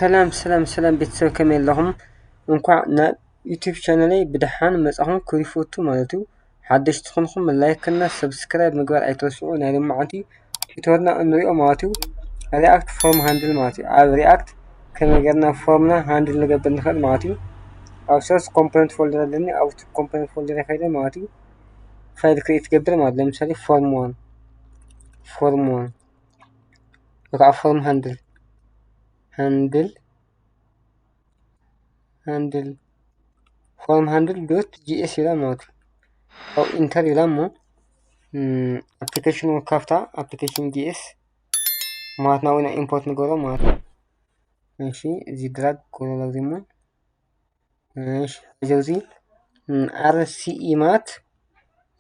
ሰላም ሰላም ሰላም ቤተሰብ፣ ከመይ ኣለኹም? እንኳዕ ናብ ዩቲዩብ ቻነለይ ብደሓን መጻኹም። ክሪፎቱ ማለት እዩ። ሓደሽቲ ትኾንኩም ላይክ እና ሰብስክራይብ ምግባር ኣይትረስዑ። ናይ ሎማዓንቲ ቱቶርና እንሪኦ ማለት እዩ፣ ሪኣክት ፎርም ሃንድል ማለት እዩ። ኣብ ሪኣክት ከመይ ጌርና ፎርምና ሃንድል ንገብር ንኽእል ማለት እዩ። ኣብ ሶርስ ኮምፖነንት ፎልደር ኣለኒ፣ ኣብ ኮምፖነንት ፎልደር ከይደ ማለት እዩ። ፋይል ክሬት ገብር ማለት፣ ለምሳሌ ፎርም ዋን፣ ፎርም ዋን ወይ ከዓ ፎርም ሃንድል፣ ሃንድል፣ ሃንድል፣ ፎርም ሃንድል ዶት ጂኤስ ይብላ ማለት እዩ። ኣብ ኢንተር ይብላ እሞ፣ ም፣ ኣፕሊኬሽኑ ካብታ ኣፕሊኬሽን ጂኤስ ማለት ናብኡ ኢና ኢምፖርት ንገብሮ ማለት እዩ። እሺ፣ እዚ ድራግ ክገብሮ ኣብዚ እሞ፣ እሺ፣ እዚ ኣብዚ፣ ም፣ ኣር ሲ ኢ ማለት፣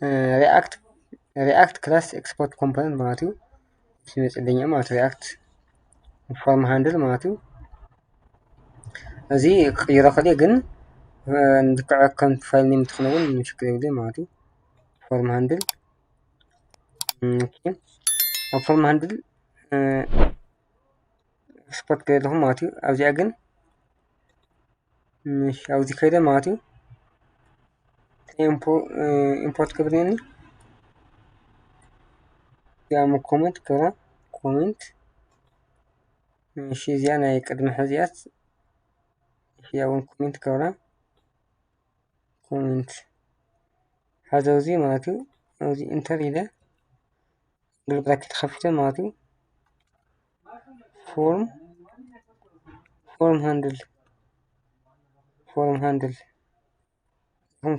እ፣ ሪኣክት፣ ሪኣክት ክላስ ኤክስፖርት ኮምፖነንት ማለት እዩ። እዚ መጽለኛ ማለት ሪኣክት ፎርም ሃንድል ማለት እዩ። እዚ ክቕይሮ ክእል ግን፣ እ፣ ልክዕ ከም ፋይል ኔም ትኽነውን ሽግር የብለይ ማለት እዩ። ፎርም ሃንድል፣ ም፣ ኦኬ። ኣብ ፎርም ሃንድል፣ እ፣ ኤክስፖርት ገይረ ኣለኹ ማለት እዩ። ኣብዚኣ ግን፣ እሺ፣ ኣብዚ ከይደ ማለት እዩ። ኢምፖ-፣ እ፣ ኢምፖርት ክብል እኒአኒ። እዚኣ ሞ ኮመንት ክብራ፣ ኮመንት። እሺ፣ እዚኣ ናይ ቅድሚ ሕዚኣት። እሺ፣ እዚኣ እውን ኮመንት ክብራ፣ ኮመንት። ሓዚ ኣብዚ ማለት እዩ። ኣብዚ ኢንተር ኢለ ብራኬት ከፊተ ማለት እዩ። ፎርም፣ ፎርም ሃንድል፣ ፎርም ሃንድል፣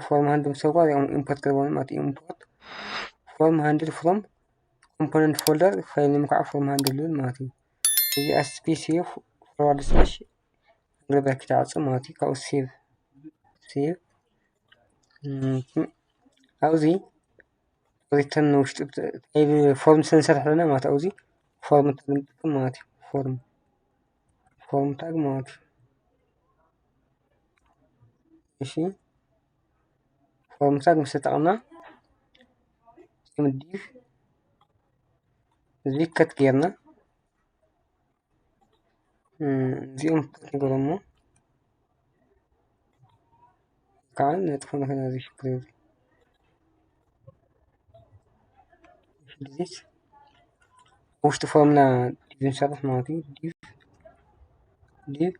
ፎርም ሃንድል ምስ ገባእ እዚኦም ኢምፖርት ገርቦም ማለት እዩ። ኢምፖርት ፎርም ሃንድል ፍሮም ኮምፖነንት ፎልደር፣ ፋይል ኔም ከዓ ፎርም ሃንድል ይብል ማለት እዩ። እዚ ኤስ ፒ ሲ ፎርዋርድ ስላሽ ብራኬት ይዓጽ ማለት እዩ። ካብኡ ሴቭ፣ ሴቭ። እም፣ ኣብዚ ሪተርን ውሽጢ ብ-፣ ፎርም ስለ ንሰርሕ ኣለና ማለት እዩ። ኣብዚ ፎርም ታግ ንጥቀም ማለት እዩ። ፎርም፣ ፎርም ታግ ማለት እዩ። እሺ፣ ፎርም ታግ ምስ ተጠቐምና፣ ከም ዲቭ እዚ ከት ጌርና፣ እም፣ እዚኦም ከት ንገሮም እሞ፣ ከዓ ነጥፎ ንኽእል እዚ ሽግር የብሉን። ዲሊት ውሽጢ ፎርምና ዲቭ ንሰርሕ ማለት እዩ። ዲቭ፣ ዲቭ፣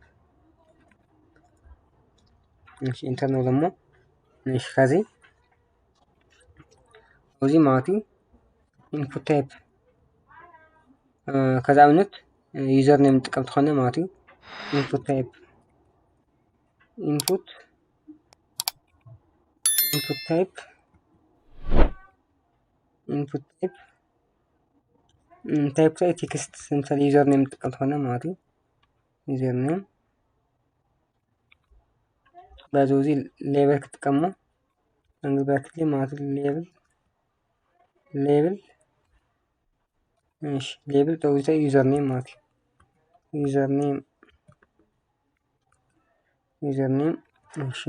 እሺ፣ ኢንተር ንብሎ እሞ፣ እሺ፣ ከዚ ኣብዚ ማለት እዩ ኢንፑት ታይፕ፣ እ፣ ከዚ ኣብነት ዩዘር ኔም ንጥቀም ተኾነ ማለት እዩ። ኢንፑት ታይፕ፣ ኢንፑት፣ ኢንፑት ታይፕ፣ ኢንፑት ታይፕ፣ እም፣ ታይፕ ላይ ቴክስት፣ ለምሳሌ ዩዘር ኔም ንጥቀም ተኾነ ማለት እዩ። ዩዘር ኔም ባዚ እዚ ሌብል ክጥቀሞ፣ ኣንግል ብራኬት ማለት ሌብል፣ ሌብል፣ እሺ፣ ሌብል ጠዊታ ዩዘር ኔም ማለት እዩ። ዩዘር ኔም፣ ዩዘር ኔም፣ እሺ።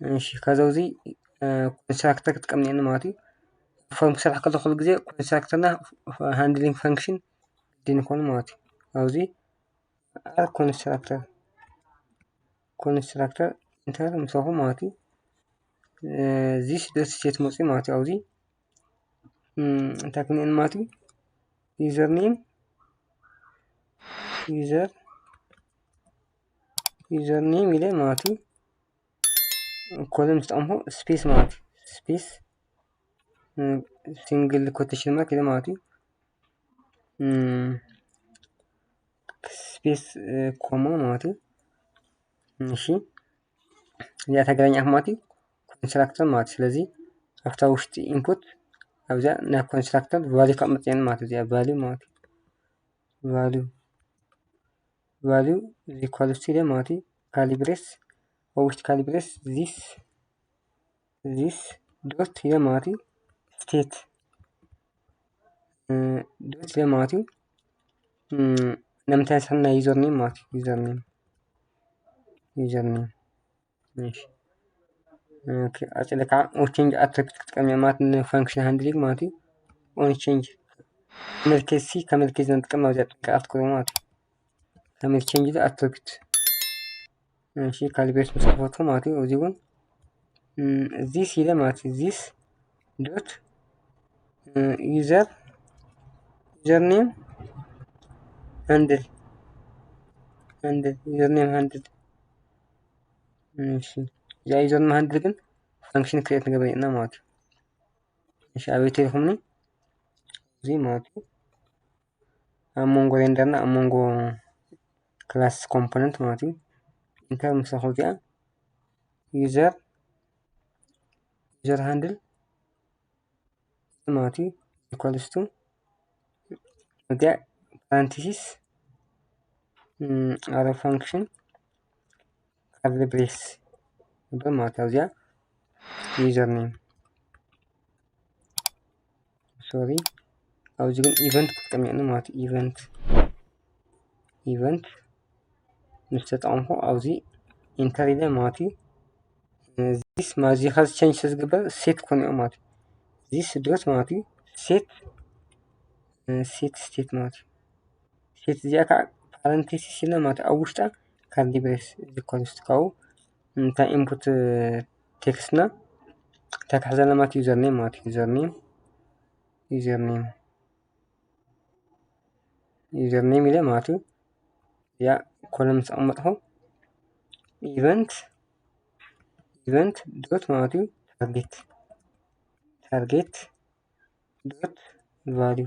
እሺ፣ ከዚ ኣብዚ፣ እ፣ ኮንስትራክተር ክጥቀም እኒአኒ ማለት እዩ። ፎርም ክሰርሕ ከሎ ኩሉ ግዜ ኮንስትራክተርና ሃንድሊንግ ፈንክሽን ግድን ይኾኑ ማለት እዩ። ኣብዚ ኣር ኮንስትራክተር፣ ኮንስትራክተር ኢንተር ምሰኹ ማለት እዩ። እ፣ ዚስ ዶት ሴት መፅኡ ማለት እዩ። ኣብዚ፣ እም፣ እንታይ ክንብል ማለት እዩ? ዩዘር ኔም፣ ዩዘር፣ ዩዘር ኔም ኢለ ማለት እዩ። ኮለን ዝጠቐምኩ ስፔስ ማለት እዩ። ስፔስ፣ እም፣ ሲንግል ኮቴሽን ማርክ ኢለ ማለት እዩ። እም፣ ስፔስ፣ እ፣ ኮማ ማለት እዩ። እሺ፣ እዚኣ ተገናኛ ማለት እዩ ኮንስትራክተር ማለት እዩ። ስለዚ ኣብታ ውሽጢ ኢንፑት ኣብዚኣ ናይ ኮንስትራክተር ቫልዩ ካብ መፅየን ማለት እዩ። እዚኣ ቫልዩ ማለት እዩ። ቫልዩ፣ ቫልዩ ኢዝ ኢኳልስ ቱ ኢለ ማለት እዩ። ካሊ ብሬስ፣ ኣብ ውሽጢ ካሊ ብሬስ ዚስ፣ ዚስ ዶት ኢለ ማለት እዩ። ስቴት፣ እ፣ ዶት ኢለ ማለት እዩ። እም፣ ንምንታይ ንስሕና ዩዘር ኔም ማለት እዩ። ዩዘር ኔም፣ ዩዘር ኔም። እሺ። ኦኬ፣ ቀፂለ ከዓ ኦን ቼንጅ ኣትሪቢዩት ክጥቀም እየ ማለት ንፋንክሽን ሃንድሊንግ ማለት እዩ። ኦን ቼንጅ፣ ካሜል ኬስ ሲ፣ ካሜል ኬስ ንጥቀም ኣብዚኣ ጥንቃቐ ክትገብሩ ማለት እዩ። ካሜል ቼንጅ ዶ ኣትርግት። እሺ፣ ካልኩሌት ምስ ከፈትኩ ማለት እዩ። እዚ እውን ዚስ ኢለ ማለት እዩ። ዚስ ዶት ዩዘር ዩዘር ኔም ሃንድል ሃንድል ዩዘር ኔም ሃንድል። እሺ፣ እዚኣ ዩዘር ኔም ሃንድል ግን ፋንክሽን ክሬት ንገብር ኢና ማለት እዩ። እሺ፣ ኣበይ ተሪኹምኒ? እዚ ማለት እዩ ኣብ መንጎ ሬንደርና ኣብ መንጎ ክላስ ኮምፖነንት ማለት እዩ። ኢንተር ምስ በልኩ እዚኣ ዩዘር ዩዘር ሃንድል ማለት እዩ ኢኳልስ ቱ እዚኣ ፓራንቲሲስ ኣረ ፋንክሽን ካርሊ ብሬስ ይበሃል ማለት ኣብዚኣ ዩዘር ኔም ሶሪ ኣብዚ ግን ኢቨንት ክጥቀም እየ ማለት ኢቨንት ኢቨንት ምስ ተጠቐምኩ ኣብዚ ኢንተር ኢለ ማለት እዩ። ዚስ ማዚ ኻዚ ቸንጅ ዝግበር ሴት ኮነ ማለት እዩ። ዚስ ዶት ማለት እዩ ሴት ሴት ስቴት ማለት እዩ። ሴት እዚኣ ከዓ ፓረንቴሲስ ኢልና ማለት ኣብ ውሽጣ ካርሊ ብሬስ እዚ ኮንስት ካብኡ እንታይ ኢንፑት ቴክስትና እንታይ ክሕዘልና ማለት ዩዘር ኔም ማለት እዩ። ዩዘር ኔም ዩዘር ኔም ዩዘር ኔም ኢለ ማለት እዩ። እዚኣ ኮለም ምስ ኣቐመጥኩ ኢቨንት ኢቨንት ዶት ማለት እዩ ታርጌት ታርጌት ዶት ቫሊዩ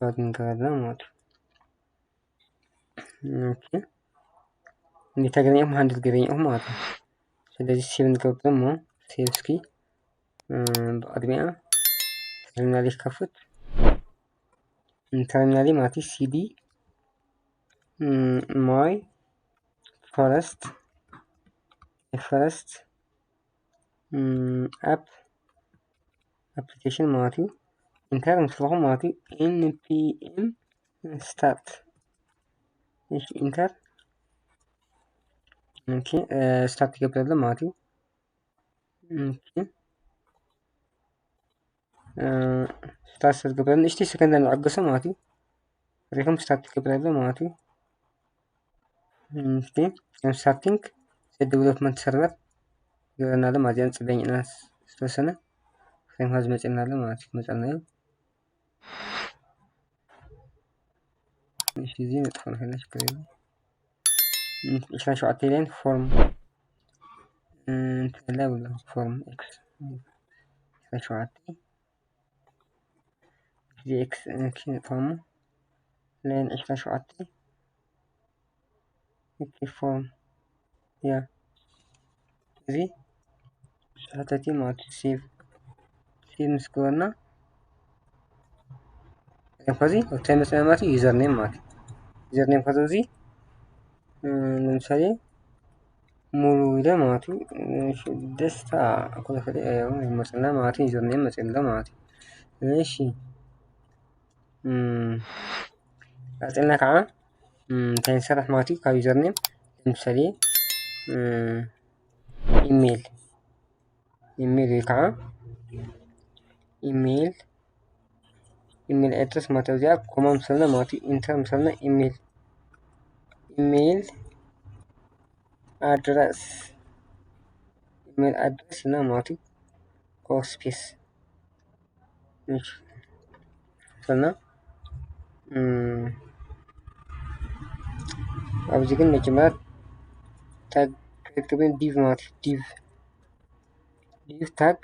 ቫሊዩ ንገረልና ማለት እዩ። ኦኬ እንዴት ተገናኝኹም ሃንድል ገናኝኹም ማለት ነው። ስለዚህ ሴቭ ንገብር እሞ ሴቭ እስኪ ብቅድሚያ ተርሚናል ይከፍት። ተርሚናል ማለት ሲዲ ማይ ፈረስት ፈረስት ኣፕ ኣፕሊኬሽን ማለት እዩ። ኢንተር ምስ በልኩ ማለት እዩ npm start እሺ ኢንተር ኦኬ ስታርት ይገብር ኣሎ ማለት እዩ። ኦኬ ስታርት ዝገብረሉ ንእሽተይ ሰከንድ ንዕገሶ ማለት እዩ። ሪኹም ስታርት ይገብር ኣሎ ማለት እዩ። ኦኬ ስታርቲንግ ዴቨሎፕመንት ሰርቨር ይገብረና ኣሎ ማለት እዩ። ንፅበይ ኢና ዝተወሰነ ፍሬም ካብ ዝመፅና ኣሎ ማለት እዩ። ክመፀልና እዩ። እሺ እዚ ነጥፋ ንክእል ችግር የለም። ዕስራን ሸውዓተን ላይን ፎርም እንታይ ብሎ ፎርም ኤክስ ዕስራን ሸውዓተን እዚ ኤክስ ነጥፋ ላይን ዕስራን ሸውዓተን ኦኬ ፎርም ያ እዚ ሕተቲ ማለት እዩ። ሴቭ ሴቭ ምስ ገበርና ከዚ እንታይ መፅና ማለት እዩ። ዩዘር ኔም ማለት እዩ። ዩዘር ኔም ከዚ እዚ ለምሳሌ ሙሉ ኢለ ማለት እዩ። ደስታ ኮለፈለ ይመፅና ማለት እዩ። ዩዘር ኔም መፅና ማለት እዩ። እሺ ቀፂልና ከዓ እንታይ ንሰርሕ ማለት እዩ። ካብ ዩዘር ኔም ለምሳሌ ኢሜይል ኢሜይል ወይ ከዓ ኢሜይል ኢሜይል ኣድረስ ማለት እዚኣ ኮማ ምሰልና ማለት እዩ። ኢንተር ምሰልና ኢሜይል ኢሜይል ኣድረስ ኢሜይል ኣድረስ እና ማለት እዩ። ኮ ስፔስ ሰና ኣብዚ ግን መጀመርያ ታግ ክሪኤት ገብረን ዲቭ ማለት እዩ። ዲቭ ዲቭ ታግ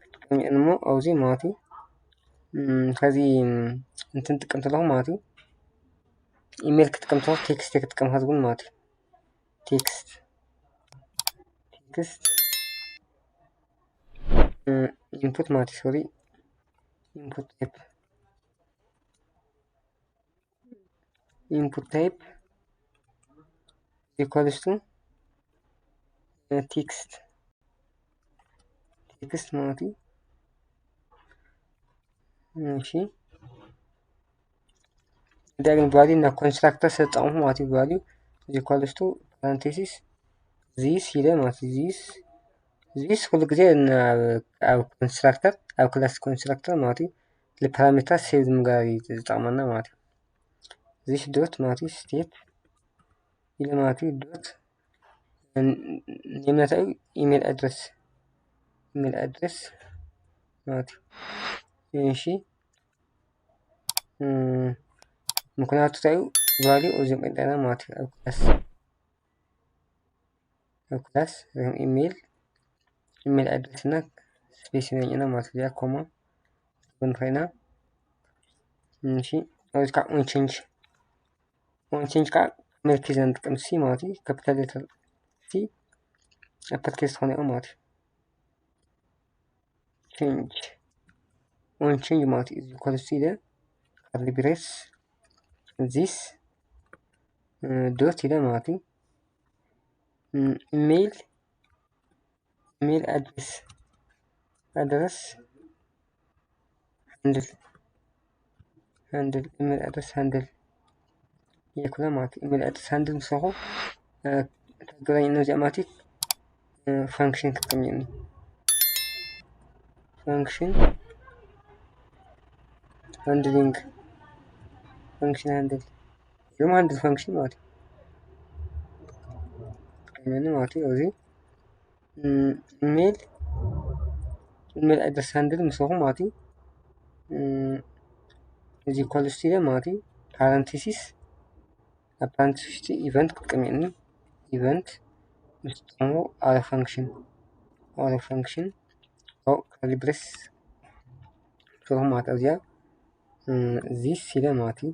ክትቀምየን እሞ ኣብዚ ማለት እዩ። ከዚ እንትን ጥቀም ተለኹ ማለት እዩ። ኢሜይል ክትጥቀም ተለኹ ቴክስት ክትጥቀም ከዝጉን ማለት እዩ። ቴክስት ቴክስት ኢንፑት ማለት እዩ። ሶሪ ኢንፑት ታይፕ ኢንፑት ታይፕ ኢኳልስ ቱ ቴክስት ቴክስት ማለት እዩ። እሺ ዳግም ቫሊዩ እና ኮንስትራክተር ዝተጠቐምኩ ማለት እዩ። ቫሊዩ ኢኳልስ ቱ ፓረንቴሲስ ዚስ ኢለ ማለት እዩ። ዚስ ዚስ ኩሉ ግዜ ኣብ ኮንስትራክተር ኣብ class constructor ማለት እዩ ንፓራሜትራት save ንምግባር እዩ ዝጠቕመና ማለት እዩ። This dot ማለት እዩ state ኢለ ማለት እዩ dot name እንታይ እዩ? Email address፣ email address ማለት እዩ። እሺ ምክንያቱ እንታይ እዩ? Value እዚኦም ቀንጠና ማለት እዩ ኣብ class ኣብ class email email address እና space ኢና ማለት እዩ። ኮማ ንኽእልና እሺ ኣብዚ ከዓ on change on change ከዓ ምልክት ኢና ንጥቀም። C ማለት እዩ capital letter C upper case ዝኾነ ማለት እዩ። Change on change ማለት እዩ። እዚ equals to ኢለ curly brace this dot ኢለ ማለት እዩ። Email email address address handle handle email address handle የኩላ ማለት እዩ። Email address handle ምሳኹ ተገናኝ እነዚኣ ማለት እዩ። Function ክትቀምየኒ function handling function handle እዞም handle function ማለት እዩ። ክትቀምየኒ ማለት እዩ። እዚ email email address handle ምሳኹ ማለት እዩ። እዚ equals to ኢለ ማለት እዩ። Parenthesis ኣብ parenthesis event ክትቀምየኒ event ምስ ጥቕሙ ኣረ function ኣረ function curly brace ስርሑ ማለት ኣብዚኣ this ኢለ ማለት እዩ።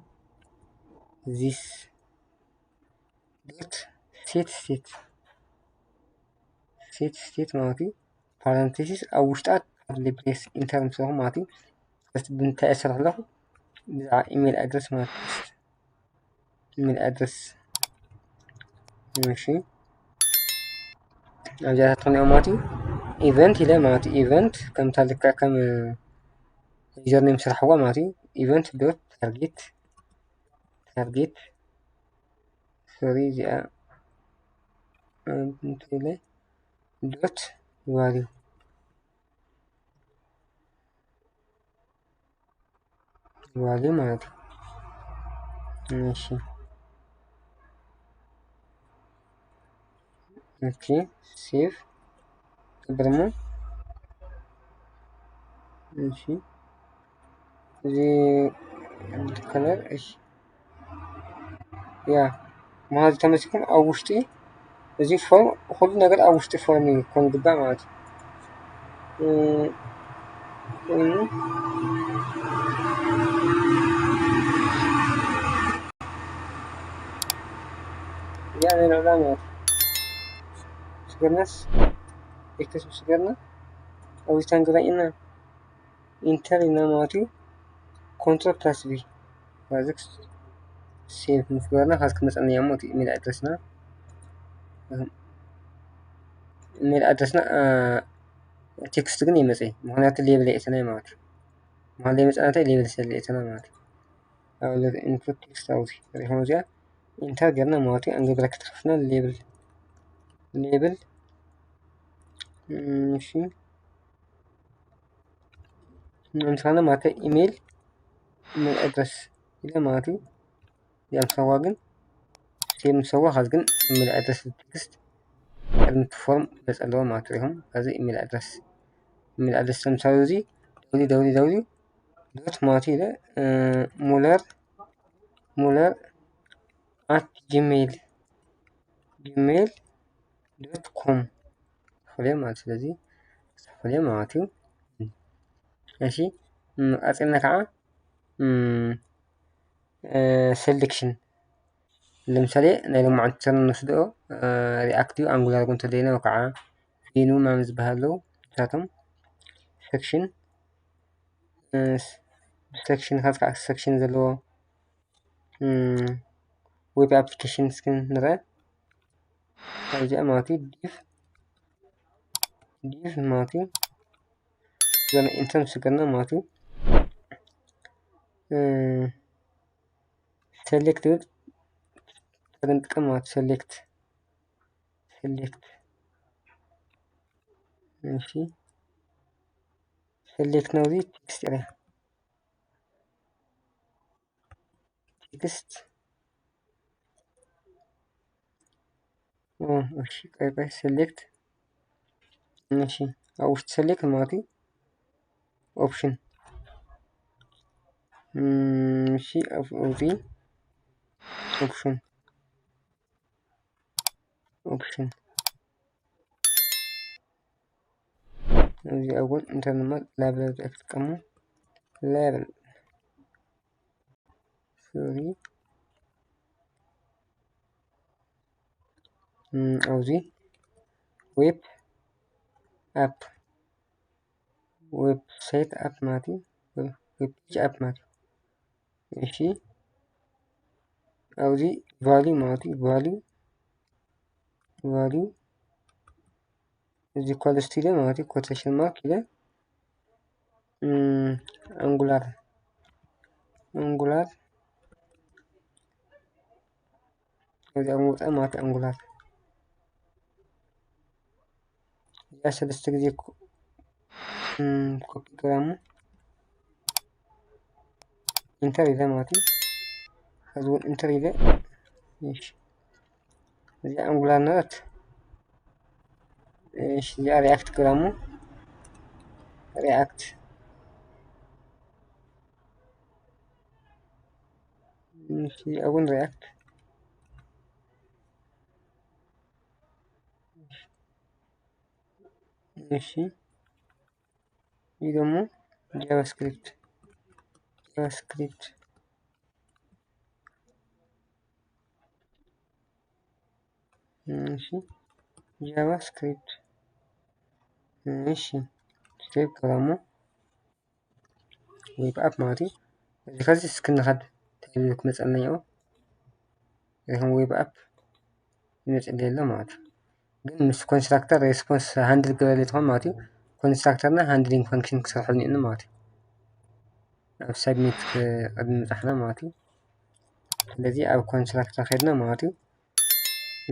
This dot set state set state ማለት እዩ። Parenthesis ኣብ ውሽጣ curly brace enter ምስ በልኩ ማለት እዩ። ስለዚ ብምንታይ እየ ዝሰርሕ ኣለኹ? ብዛዕባ email address ማለት እዩ። Email address እሺ ኣብዚኣ ትኾንኦ ማለት እዩ። Event ኢለ ማለት እዩ። Event ከምታ ልክዕ ከም username ስራሕዋ ማለት እዩ። Event dot target target sorry እዚኣ እንታይ ኢለ dot value value ማለት እዩ። እሺ okay save ክብል እሞ እሺ እዚ color እሺ ያ መሃዚ ተመሲኩም ኣብ ውሽጢ እዚ form ኩሉ ነገር ኣብ ውሽጢ form እዩ ክኾን ዝግባእ ማለት እዩ። ኮይኑ ያ ናይ ንዕላ ማለት ስገርናስ ኤክስ ስገርና ኣብዚ ታንገራኢና ኢንተር ኢና ማለት እዩ። Control plus V ማለት save ምስ ገበርና ካብዚ ክመፀና እያ ማለት እዩ። Email address ና email address ና text ግን ይመፀ ምክንያቱ label የእተናይ ማለት እዩ። መሀል ላይ መፀናታይ label ስለ የእተና ማለት እዩ። ኣብ input text ኣብዚ ሪኢኹም እዚኣ ኢንተር ገርና ማለት እዩ። ኣንገግራ ክትከፍና label label እሺ ንምሳሌ ማለት email email address ኢለ ማለት እዩ። እዚኣ ምሰዋ ግን save ምሰዋ ካብ ግን email address text ቅድሚ form ገፅ ኣለዎ ማለት እዩ። እዚ email address email address ለምሳሌ እዚ www dot ማለት እዩ ኢለ muller muller at gmail gmail dot com ክፍልዮ ማለት ስለዚ ክፍልዮ ማለት እዩ። እሺ ቀፂልና ከዓ selection ለምሳሌ ናይ ሎማዓንቲ ንወስድኦ React ድዩ Angular ውን ተደይና ወይ ከዓ Vue ምናምን ዝበሃሉ ንሳቶም section section ካብ ከዓ section ዘለዎ web application እስኪ ንርአ። ኣብዚኣ ማለት እዩ div div ማለት እዩ ገና ኢንተር ምስ ገና ማለት እዩ select ዝብል ክንጥቀም ማለት select select እሺ select ናብዚ text area text እሺ ቆይ ቆይ select እሺ ኣብ ውሽጢ select ማለት እዩ option እሺ ኣብዚ option option እዚኣ እውን እንታይ ድማ label ክትጥቀሙ label sorry ኣብዚ web app website app ማለት እዩ web page app ማለት እዩ እሺ ኣብዚ value ማለት እዩ value value እዚ equals to ኢለ ማለት እዩ quotation mark ኢለ Angular Angular እዚ ኣብ ምውፃእ ማለት Angular እዚኣ ሰለስተ ግዜ ኮፒ ገይረ እሞ enter ኢለ ማለት እዩ ከዚ እውን enter ኢለ እዚኣ Angular ነበረት እዚኣ React ገይረ እሞ React እዚኣ እውን React እሺ ይህ ደግሞ JavaScript JavaScript እሺ JavaScript እሺ save ገረሞ web app ማለት እዩ እዚ ከዚ እስክንኸድ ተብሉ ክመፀልና ይኦ ይኹን web app ይመፅል ኣሎ ማለት እዩ ግን ምስ constructor response handle ገበለ ትኾን ማለት እዩ constructor ና handling function ክሰርሑ እኒእኒ ማለት እዩ ኣብ submit ቅድሚ ምፃሕና ማለት እዩ ስለዚ ኣብ constructor ከድና ማለት እዩ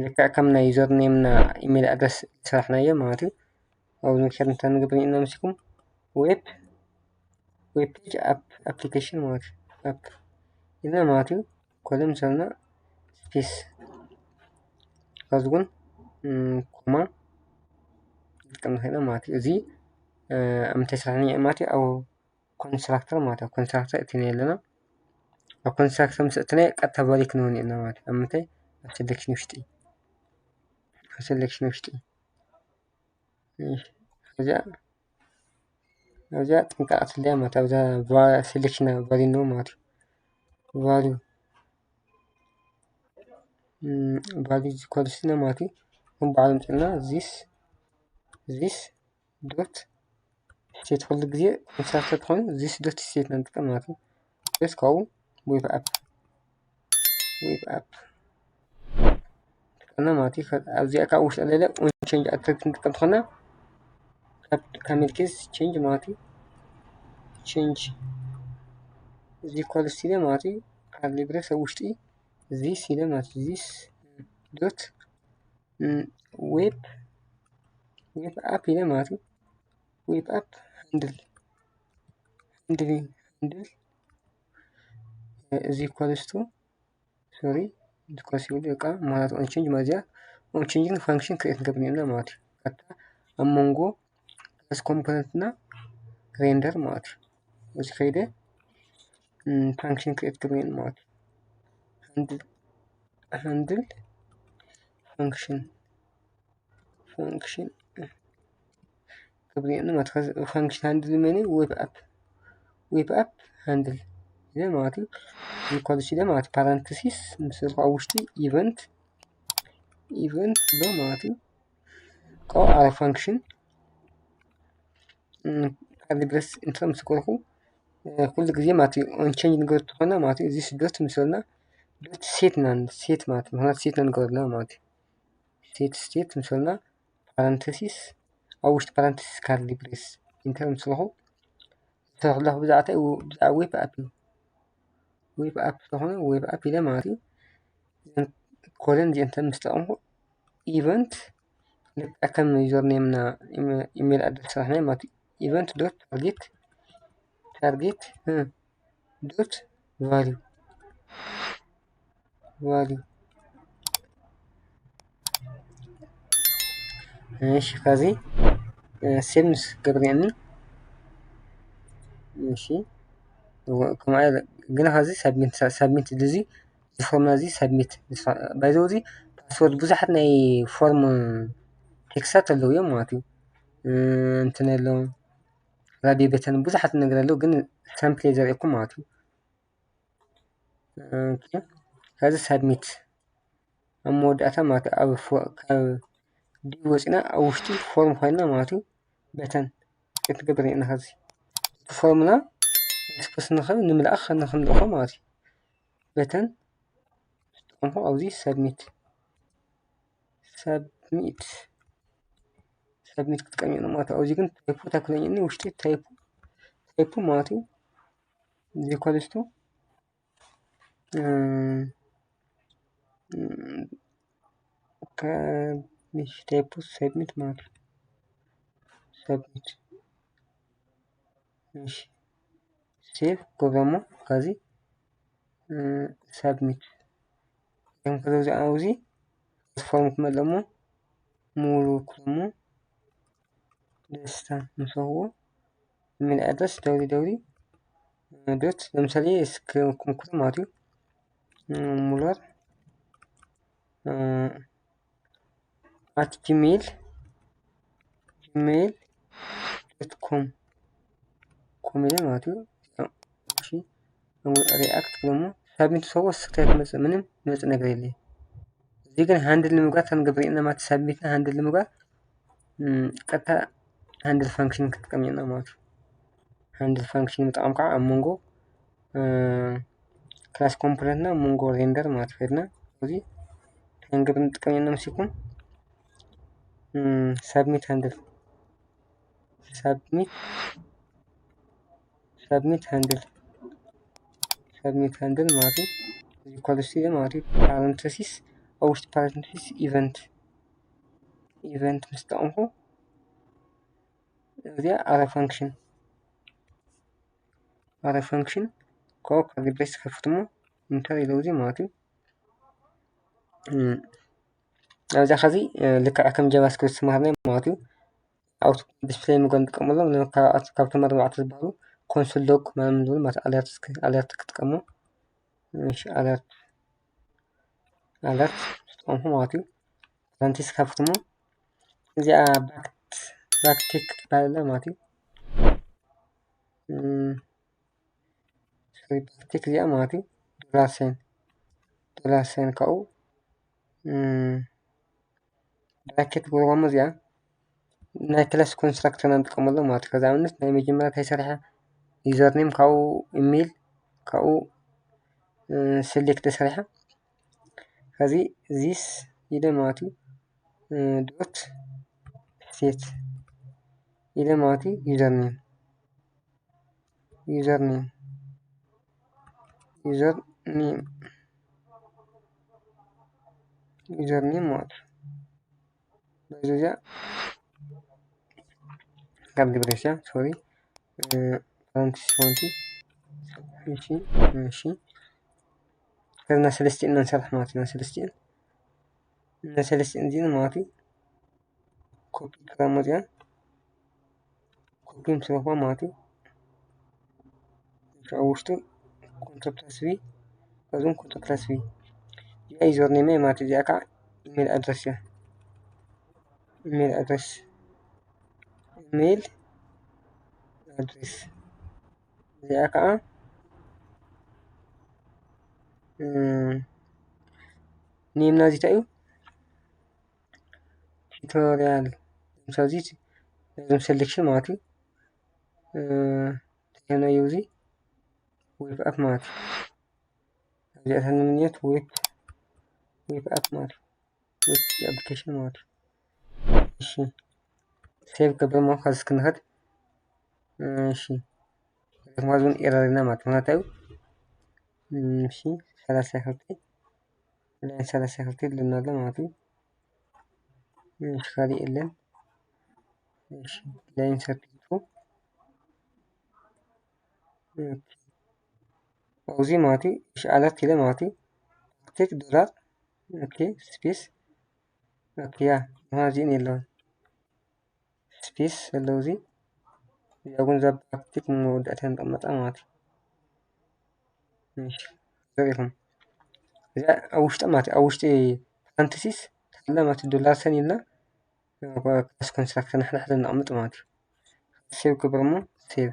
ልክዕ ከም ናይ username ና email address ዝሰራሕናዮ ማለት እዩ ኣብዚ ምክር እንታይ ንገብር ኢና መሲኩም web web page app application ማለት እዩ app ኢልና ማለት እዩ ኮለም ዘለና space ከዚ እውን ኮማ ንጥቀም ንኽእል ማለት እዩ እዚ ኣብ ምንታይ ስራሕና ማለት እዩ ኣብ constructor ማለት ኣብ constructor እቲና ኣለና ኣብ constructor ምስ እትናይ ቀጥታ value ክንህብ ኢና ማለት ኣብ ምንታይ ኣብ selection ውሽጢ ኣብ selection ውሽጢ እዚኣ ኣብዚኣ ጥንቃቐ ትለያ ማለት ኣብዛ selection value ነው ማለት እዩ value value equals ነው ማለት እዩ ከም በዓሎም ፅልና this this dot state ኩሉ ግዜ constructor ትኾኑ this dot state ና ንጥቀም ማለት እዩ። State ካብኡ web app web app ትጥቀምና ማለት እዩ። ኣብዚኣ ካብ ውሽጢ ኣለለ on change attribute ንጥቀም ትኾና ካብ camel case change ማለት እዩ። Change እዚ equals ኢለ ማለት እዩ። curly brace ኣብ ውሽጢ this ኢለ ማለት እዩ። This dot web web app ኢለ ማለት እዩ። Web app handle handle handle እዚ equals to sorry equals ይብል በቃ ማለት on change ማለት እዚኣ on change function create ንገብር ኢና ማለት እዩ። ቀጥታ ኣብ መንጎ class component እና render ማለት እዩ። እዚ ከይደ function create ክገብር ማለት handle handle function function ክገብር ማለት function handle መን web app web app handle ኢለ ማለት እዩ። equals ኢለ ማለት parenthesis ምስ በልኩ ኣብ ውሽጢ event event ኢለ ማለት እዩ። ካብኡ ኣረ function curly brace enter ምስ በልኩ ኩሉ ግዜ ማለት እዩ on change ንገብር ተኾና ማለት እዩ። እዚ dot ምስ በልና dot set ኢና set ማለት እዩ። ምክንያቱ set ኢና ንገብር ዘለና ማለት እዩ። set state ምስ በልና parenthesis ኣብ ውሽጢ parenthesis curly brace enter ምስ በልኩ ዝሰርሕ ዘለኹ ብዛዕባ እንታይ ብዛዕባ web app እዩ። web app ዝኾነ web app ኢለ ማለት እዩ። colon እዚአን ምስ ተጠቐምኩ event ልክዕ ከም username እና email address ስራሕና ማለት እዩ። event dot target target dot value value። እሺ፣ ከዚ save ምስ ገብርኒ። እሺ፣ ከምኣ ግን ከዚ submit submit እዚ ፎርም እዚ submit። ባይዘው እዚ ፓስወርድ ብዙሓት ናይ ፎርም ቴክስታት ኣለውዮም ማለት እዩ። እንትን ኣለዎም ራቢ በተን ብዙሓት ነገር ኣለዉ፣ ግን ሳምፕል ዘርእኩም ማለት እዩ። ከዚ submit ኣብ መወዳእታ ማለት ኣብ ካብ ዲብ ወፂና ኣብ ውሽጢ ፎርም ኮይና ማለት እዩ። በተን ክትገብር ኢና። ከዚ ፎርምና ስፖስ ንኽብ ንምልኣኽ ንክንልእኾ ማለት እዩ። በተን ትጠቀምኩ ኣብዚ submit submit submit ክትቀሚጥ ማለት ኣብዚ ግን ታይፑ ታክለኝ ውሽጢ ታይፑ ታይፑ ማለት እዩ። ዚኳልስቱ ከሚሽ ታይፕ ሰብሚት ማለት እዩ። ሰብሚት እሺ፣ ሴቭ ገብረሞ ከዚ ሰብሚት ከም ከዚ ኣብዚ ፎርም ክመለሞ ሙሉ ክለሞ ደስታ ንሰዎ ኢሜል ኣድረስ ደውሊ ደውሊ ዶት ለምሳሌ እስክ ክምኩት ማለት እዩ። ሙለር at gmail gmail dot com ኮም ኢለ ማለት እዩ። እሺ፣ ሪኣክት ደግሞ ሳብሚት ሰዎ ስክታይ ትመጽእ ምንም መጽእ ነገር የለ። እዚ ግን ሃንድል ንምግባር ተንገብር ኢና ማለት ሳብሚትና ሃንድል ንምግባር ቀጥታ ሃንድል ፋንክሽን ክትጥቀም ኢና ማለት እዩ። ሃንድል ፋንክሽን ምጥቃም ከዓ ኣብ መንጎ ክላስ ኮምፖነንትና መንጎ ሬንደር ማለት ፈድና እዚ ተንገብር ንጥቀም ኢና መሲኩም ሳብሚት ሃንድል ሳብሚት ሳብሚት ሃንድል ሳብሚት ሃንድል ማለት እዩ። እዚ ኳልስቲ ማለት እዩ። ፓረንተሲስ ኣብ ውሽጢ ፓረንተሲስ ኢቨንት ኢቨንት ምስ ተጠቐምኩ እዚኣ ኣረ ፋንክሽን ኣረ ፋንክሽን ኮ ከዚ ብሬስ ከፍትሞ ኢንተር ኢለው እዚ ማለት እዩ። ኣብዛ ከዚ ልክዕ ከም ጃቫስክሪፕት ዝመሃርናዮ ማለት እዩ። ኣውትፑት ዲስፕሌይ ምግባር ንጥቀመሎም ካብቶም ኣርባዕተ ዝበሃሉ ኮንሶል ሎግ ማለት ዝብሉ ማለት ኣለርት ኣለርት ክጥቀሙ ኣለርት ኣለርት ዝጠቐምኩ ማለት እዩ። ፓረንቲስ ከፍትሞ እዚኣ ባክቴክ ትበሃል ማለት እዩ። ባክቴክ እዚኣ ማለት እዩ። ዶላር ሳይን ዶላር ሳይን ካብኡ ብራኬት ገብርዎ እዚኣ ናይ ክላስ ኮንስትራክተር ንጥቀመሉ ማለት እዩ። ከዚ ኣብነት ናይ መጀመርያ እንታይ ሰሪሐ ዩዘርኔም ካብኡ ኢሜይል ካብኡ ሴሌክት ሰሪሐ ከዚ ዚስ ኢለ ማለት እዩ ዶት ሴት ኢለ ማለት እዩ ዩዘርኔም ዩዘርኔም ዩዘርኔም ዩዘርኔም ማለት እዩ። በዚ እዚኣ ካብ ግብሬስያ ሶሪ ፓረንቲስ ፓረንቲ እሺ እሺ ከና ሰለስቲኤን ነንሰርሕ ማለት እዩ። ሰለስቲኤን ነሰለስቲኤን እዚን ማለት እዩ። ኮፒ ክረሞ እዚኣ ኮፒ ምስ ረኽባ ማለት እዩ። ኣብ ውሽጡ ኮንትሮል ፕላስ ቪ ካብዞም ኮንትሮል ፕላስ ቪ እዚኣ ዩዘር ኔም ማለት እዚኣ ከዓ ኢሜል ኣድረስ እያ። ኢሜል ኣድረስ ኢሜል ኣድረስ እዚኣ ከዓ ኔምና እዚታ እዩ። ቱቶሪያል ለምሳሌ እዞም ሴሌክሽን ማለት እዩ። እንታይ እዩ እዚ ዌብ ኣፕ ማለት እዩ። እዚኣተን ንምንየት ዌብ ዌብ ኣፕ ማለት እዩ። ዌብ ኣፕሊኬሽን ማለት እዩ። እሺ ሴቭ ገብረ ማለት ካብዚ ክንኸድ እሺ ማለት እውን ኤረር ኢና ማለት ምክንያቱ እዩ። እሺ ሰላሳ ክልተ ላይን ሰላሳ ክልተ ኣለና ኣሎ ማለት እዩ። እሺ ካልእ የለን። እሺ ላይን ሰርቲ ቱ ኣብዚ ማለት እዩ እሺ ኣለርት ኢለ ማለት እዩ። ቴክ ዶላር ኦኬ ስፔስ ኦኬ ያ ምዃን እዚእን የለውን ስፔስ ኣለዉ እዚ እዚኣ እውን እዛ ባክቲክ መወዳእታ ንጠመጣ ማለት እዩ። እሺ ዘሪኹም እዚኣ ኣብ ውሽጢ ማለት እዩ ኣብ ውሽጢ ፓረንተሲስ ታላ ማለት ዶላር ሰን ኢልና ክላስ ኮንስትራክተር ንሕድሕድ ነቕምጥ ማለት እዩ። ሴቭ ግበር እሞ ሴቭ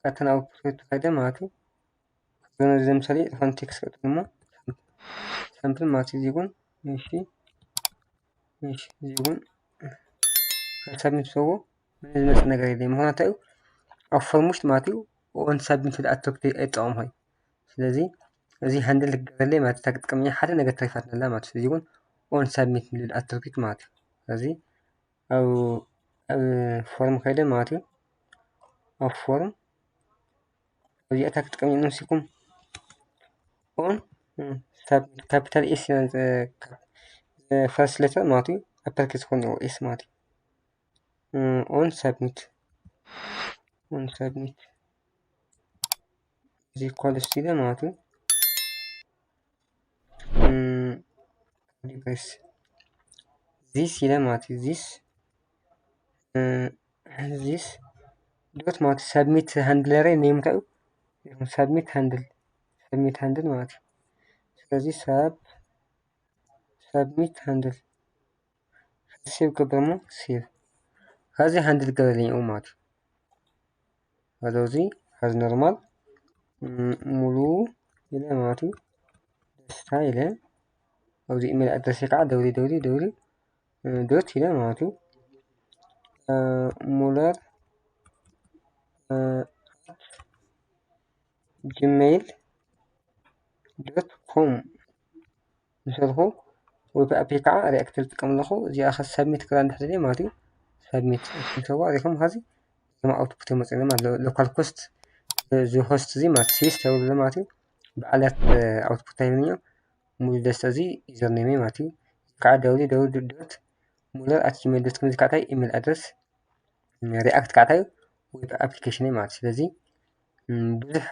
ካብተን ኣውትፑት ተኸደ ማለት እዩ። እዚ ምሳሌ ዝኾነ ቴክስት ክእትው እሞ ሳምፕል ማለት እዩ። እዚ እውን እሺ እሺ እዚ እውን ካብ ሳብሚት ዝሰዎ ምንም ዝመፅእ ነገር የለይ። ምክንያቱ እዩ ኣብ ፎርም ውሽጢ ማለት እዩ ኦን ሳብሚት ዝብል ኣትርክቲ ኣይጠቐምኹ እዩ። ስለዚ እዚ ሃንድል ክገበረለይ ማለት እታ ክትጥቀምኛ ሓደ ነገር ተሪፋትነላ ማለት እዩ። እዚ እውን ኦን ሳብሚት ዝብል ኣትርክቲ ማለት እዩ። ስለዚ ኣብ ኣብ ፎርም ከይደ ማለት እዩ ኣብ ፎርም ኣብዚኣታ ክትጥቀምኛ ንሲኩም ኦን ሳብሚት ካፒታል ኤስ ፈርስት ሌተር ማለት እዩ ኣፐር ኬስ ክኾን እኒኦ ኤስ ማለት እዩ። ኦን ሳብሚት ኦን ሳብሚት እዚ ኢኳልስ ኢለ ማለት እዩ ዲግሪስ ዚስ ኢለ ማለት እዩ ዚስ ዚስ ዶት ማለት ሳብሚት ሃንድለር ናይ ምንታይ እዩ ሳብሚት ሃንድል ሳብሚት ሃንድል ማለት እዩ። ስለዚ ሳብ ሳብሚት ሃንድል ሴቭ ገበር እሞ ሴቭ ከዚ ሃንድል ገበረለኝ ማለት እዩ። ከዚ እዚ ከዚ ኖርማል ሙሉ ኢለ ማለት እዩ ደስታ ኢለ ኣብዚ ኢሜል ኣድረስ ከዓ ደውሊ ደውሊ ደውሊ ዶት ኢለ ማለት እዩ ሙለር ጂሜይል ዶት ኮም ምሰልኩ ዌብ ኣፕ ከዓ ሪያክት ዝጥቀም ኣለኹ። እዚኣ ከ ሳብሚት ክራ እንድሕር ማለት እዩ ሳብሚት ንሰዋ ሪኹም ከዚ ማ ኣውትፑት የመፅእ ማለት ሎካል ኮስት እዚ ሆስት እዚ ማለት ሲስ ተብሉ ማለት እዩ በዓላት ኣውትፑት ኣይብልኛ ሙሉ ደስታ እዚ ዩዘርኔም ማለት እዩ ከዓ ደውሊ ደውሊ ዶት ሙለር ኣት ጂሜል ዶት ኮም እዚ ካዕታይ ኢሜል ኣድረስ ሪያክት ካዕታይ ዌብ ኣፕሊኬሽን ማለት ስለዚ ብዙሕ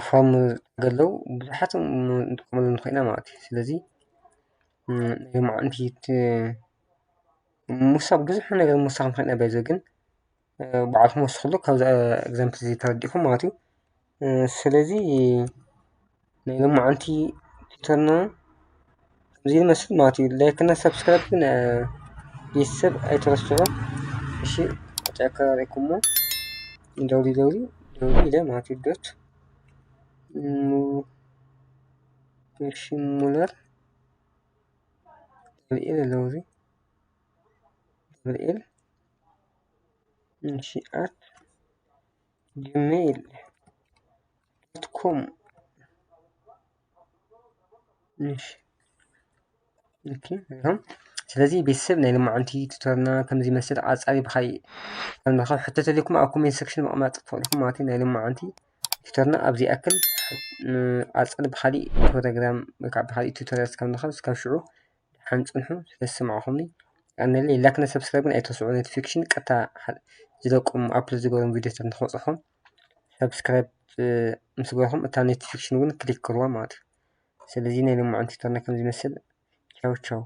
ፎርም ዘለዉ ብዙሓት ንጥቀመሉ ንኽእልና ማለት እዩ። ስለዚ ናይ ሎማዓንቲ ምሳኽ ብዙሕ ነገር ምሳኽ ንኽእልና በዚ ግን ባዕልኩም ወስኽሉ ካብዚ ኤግዛምፕል እዚ ተረዲእኩም ማለት እዩ። ስለዚ ናይ ሎማዓንቲ ቲቶርና ከምዚ ይመስል ማለት እዩ። ላይክ እና ሰብስክራይብ ግን ቤተሰብ ኣይተረስዑ። እሺ ጨካ ሪኩሞ ደውሊ ደውሊ ደውሊ ኢለ ማለት እዩ። ዶት እሺ ሙለር ደብል ኤል ኣለዉ እዚ ደብል ኤል እሺ ኣት ጂሜይል ዶት ኮም እሺ ኦኬ ሪኹም ስለዚ ቤተሰብ ናይ ሎማዓንቲ ቱቶርና ከምዚ ይመስል። ኣጻሪ ብኻሊእ ከም ንረኸብ ሕቶ ተልዩኩም ኣብ ኮሜንት ሴክሽን ምቕማጥ ትኽእሉ ኢኹም ማለት እዩ። ናይ ሎማዓንቲ ቱቶርና ኣብዚ ይኣክል። ኣጻሪ ብኻሊእ ፕሮግራም ወይ ከዓ ብኻሊእ ቱቶሪያል እስካብ ንረኸብ እስካብ ሽዑ ደሓን ጽንሑ። ስለ ዝሰማዕኹምኒ ኣነለይ ላይክ እና ሰብስክራይብ ግን ኣይትረስዑ። ኖቲፊኬሽን ቀጥታ ዝለቁም ኣፕሎድ ዝገብሮም ቪድዮታት ንክበፅሖም ሰብስክራይብ ምስ ገበርኩም እታ ኖቲፊኬሽን እውን ክሊክ ገርዋ ማለት እዩ። ስለዚ ናይ ሎማዓንቲ ቱቶርና ከም ዝመስል ቻው ቻው።